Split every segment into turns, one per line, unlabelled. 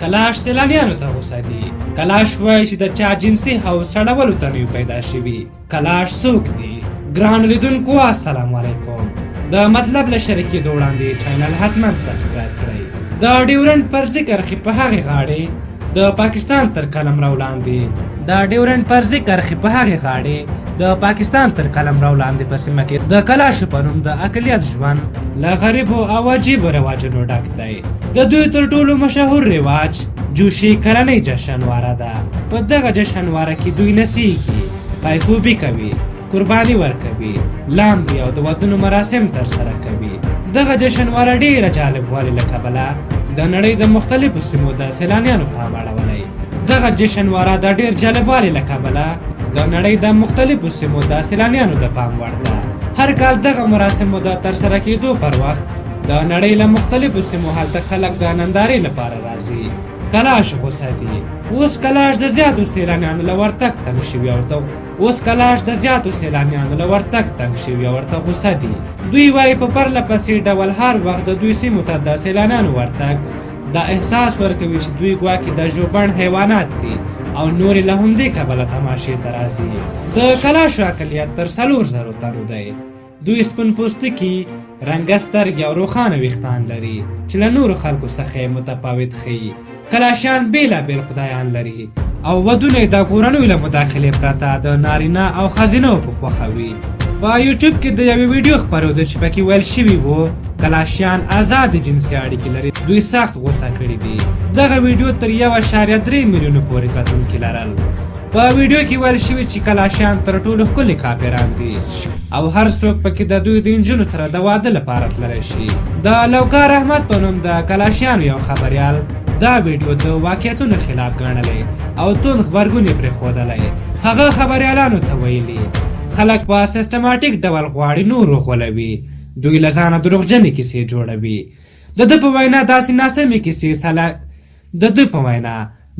کلاش سیلانیانو ته غوسه دي. کلاش وایي چې د چا جنسي حوض سړولو ته نه یو پیدا شوي. کلاش څوک دي؟ ګرانو لیدونکو السلام علیکم. د مطلب له شریکېدو وړاندې چینل حتما سبسکرایب کړئ. د ډیورنډ فرضي کرښې په هغې غاړې د پاکستان تر قلمرو لاندې د ډیورنډ فرضي کرښې په هغې غاړې د پاکستان تر قلمرو لاندې په سیمه کې د کلاشو په نوم د اقلیت ژوند له غریبو او عجیبو رواجونو ډک دی. د دوی تر ټولو مشهور رواج جوشي کلنۍ جشنواره ده. په دغه جشنواره کې دوی نڅېږي، پایکوبي کوي، قرباني ورکوي، لامبي او د ودونو مراسم ترسره کوي. دغه جشنواره ډېره جالبوالي له کبله د نړۍ د مختلفو سیمو د سیلانیانو پام اړولی. دغه جشنواره د ډېر جالبوالي له کبله د نړۍ د مختلفو سیمو د سیلانیانو د پام وړ ده. هر کال دغه مراسمو د ترسره کېدو پر وخت د نړۍ له مختلفو سیمو هلته خلک د نندارې لپاره راځي. کلاش غوسه دي. اوس کلاش د زیاتو سیلانیانو له ورتګ تنګ شوي او ورته اوس کلاش د زیاتو سیلانیانو له ورتګ تنګ شوي او ورته غوسه دي. دوی وایي په پرله پسې ډول هر وخت د دوی سیمو ته د سیلانیانو ورتګ دا احساس ورکوي چې دوی ګواکې د ژوبڼ حیوانات دي او نورې له همدې کبله تماشې ته راځي. د کلاشو اقلیت تر 4000 تنو دی. دوی سپین پوستکي، رنګه سترګې او روښانه ویښتان لري چې له نورو خلکو څخه یې متفاوت ښيي. کلاشیان بېلابېل خدایان لري او ودونه یې د کورنیو له مداخلې پرته د نارینه او ښځینه په خوښه وي. په یوټیوب کې د یوې ویډیو خپرېده چې پکې ویل شوي وو کلاشیان ازادې جنسي اړیکې لري، دوی سخت غوسه کړي دي. دغه ویډیو تر 1.3 میلیونو پورې کتونکي لرل. په ویډیو کې ویل شوي چې کلاشیان تر ټولو ښکلي کافران دي او هر څوک پکې د دوی د نجونو سره د واده لپاره تللی شي. د لوکار احمد په نوم د کلاشیانو یو خبریال دا ویډیو د واقعیتونو خلاف ګڼلی او توند غبرګون یې پرې ښودلی. هغه خبریالانو ته ویلي، خلک په سیستماتیک ډول غواړي نور وغولوي، دوی له ځانه دروغجنې کیسې جوړوي. د ده په وینا داسې ناسمې کیسې د ده په وینا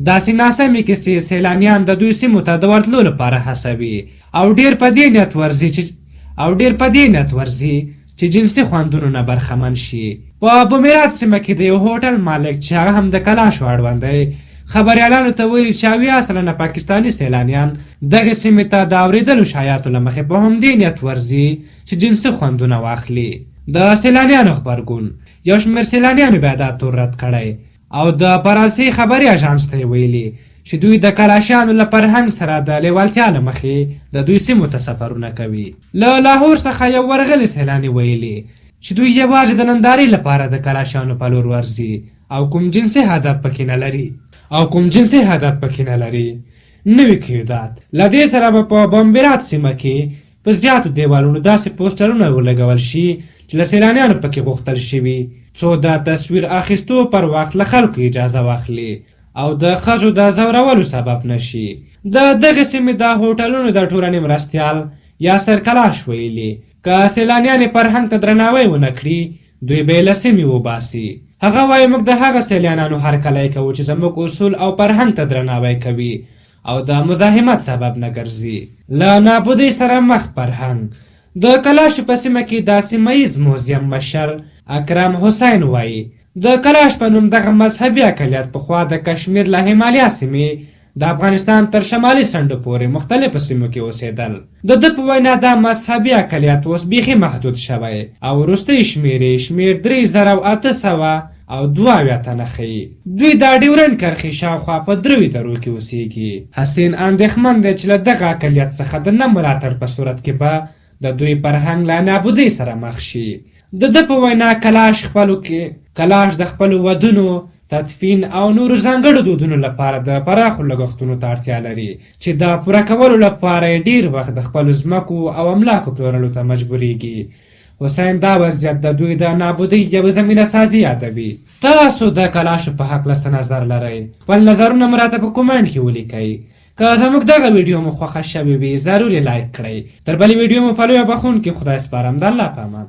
داسې ناسمې کیسې سیلانیان د دوی سیمو ته د ورتلو لپاره هڅوي او ډېر په دې نیت ورځي چې او ډېر په دې نیت ورځي چې جنسي خوندونو نه برخمن شي. په بومیرات سیمه کې د یو هوټل مالک چې هغه هم د کلاشو اړوند دی خبریالانو ته ویلي چې 70% پاکستاني سیلانیان دغې سیمې ته د اورېدلو شایعاتو له مخې په همدې نیت ورځي چې جنسي خوندونه واخلي. د سیلانیانو غبرګون: یو شمېر سیلانیانو بیا دا تور رد کړی او د فرانسې خبري اژانس ته یې ویلي چې دوی د کلاشیانو له فرهنګ سره د لیوالتیا له مخې د دوی سیمو ته سفرونه کوي. له لاهور څخه یو ورغلي سیلاني ویلي چې دوی یوازې د نندارې لپاره د کلاشیانو په لور ورځي او کوم جنسي هدف پکې نه لري او کوم جنسي هدف پکې نه لري. نوي قیودات: له دې سره به په بمبیرات سیمه کې په زیاتو دیوالونو داسې پوسټرونه ولګول شي چې له سیلانیانو پکې غوښتل شوي څو د تصویر اخیستو پر وخت له خلکو اجازه واخلي او د ښځو د ځورولو سبب نه شي. د دغې سیمې د هوټلونو د ټولنې مرستیال یاسر کلاش ویلي، که سیلانیان یې فرهنګ ته درناوی ونه کړي، دوی به یې له سیمې وباسي. هغه وایي، موږ د هغه سیلانیانو هرکلی کوو چې زموږ اصول او فرهنګ ته درناوی کوي او د مزاحمت سبب نه ګرځي. له نابودۍ سره مخ فرهنګ: د کلاشو په سیمه کې د سیمه ییز موزیم مشر اکرم حسین وایي، د کلاش په نوم دغه مذهبي اقلیت پخوا د کشمیر له هیمالیا سیمې د افغانستان تر شمالي څنډو پورې مختلفو سیمو کې اوسېدل. د ده په وینا دا مذهبي اقلیت اوس بیخي محدود شوی او وروستۍ شمېرې شمېر 3872 تنه ښيي. دوی د ډیورنډ کرښې شاوخوا په دریو درو کې اوسېږي. حسین اندېښمن دی چې له دغه اقلیت څخه د نه ملاتړ په صورت کې به د دوی فرهنګ له نابودۍ سره مخ شي. د ده په وینا کلاش خپلو کې کلاش د خپلو ودونو، تدفین او نورو ځانګړو دودونو لپاره د پراخو لګښتونو ته اړتیا لري چې د پوره کولو لپاره یې ډېر وخت د خپلو ځمکو او املاکو پلورلو ته مجبورېږي. حسین دا وضعیت د دوی د نابودۍ یوه زمینه سازي یادوي. تاسو د کلاشو په هکله څه نظر لرئ؟ خپل نظرونه مو راته په کومنټ کې ولیکئ. که زموږ دغه ویډیو مو خوښه شوې وي، ضرور یې لایک کړئ. تر بلې ویډیو مو په لوی بخښونکي خدای سپارم. د الله په امان.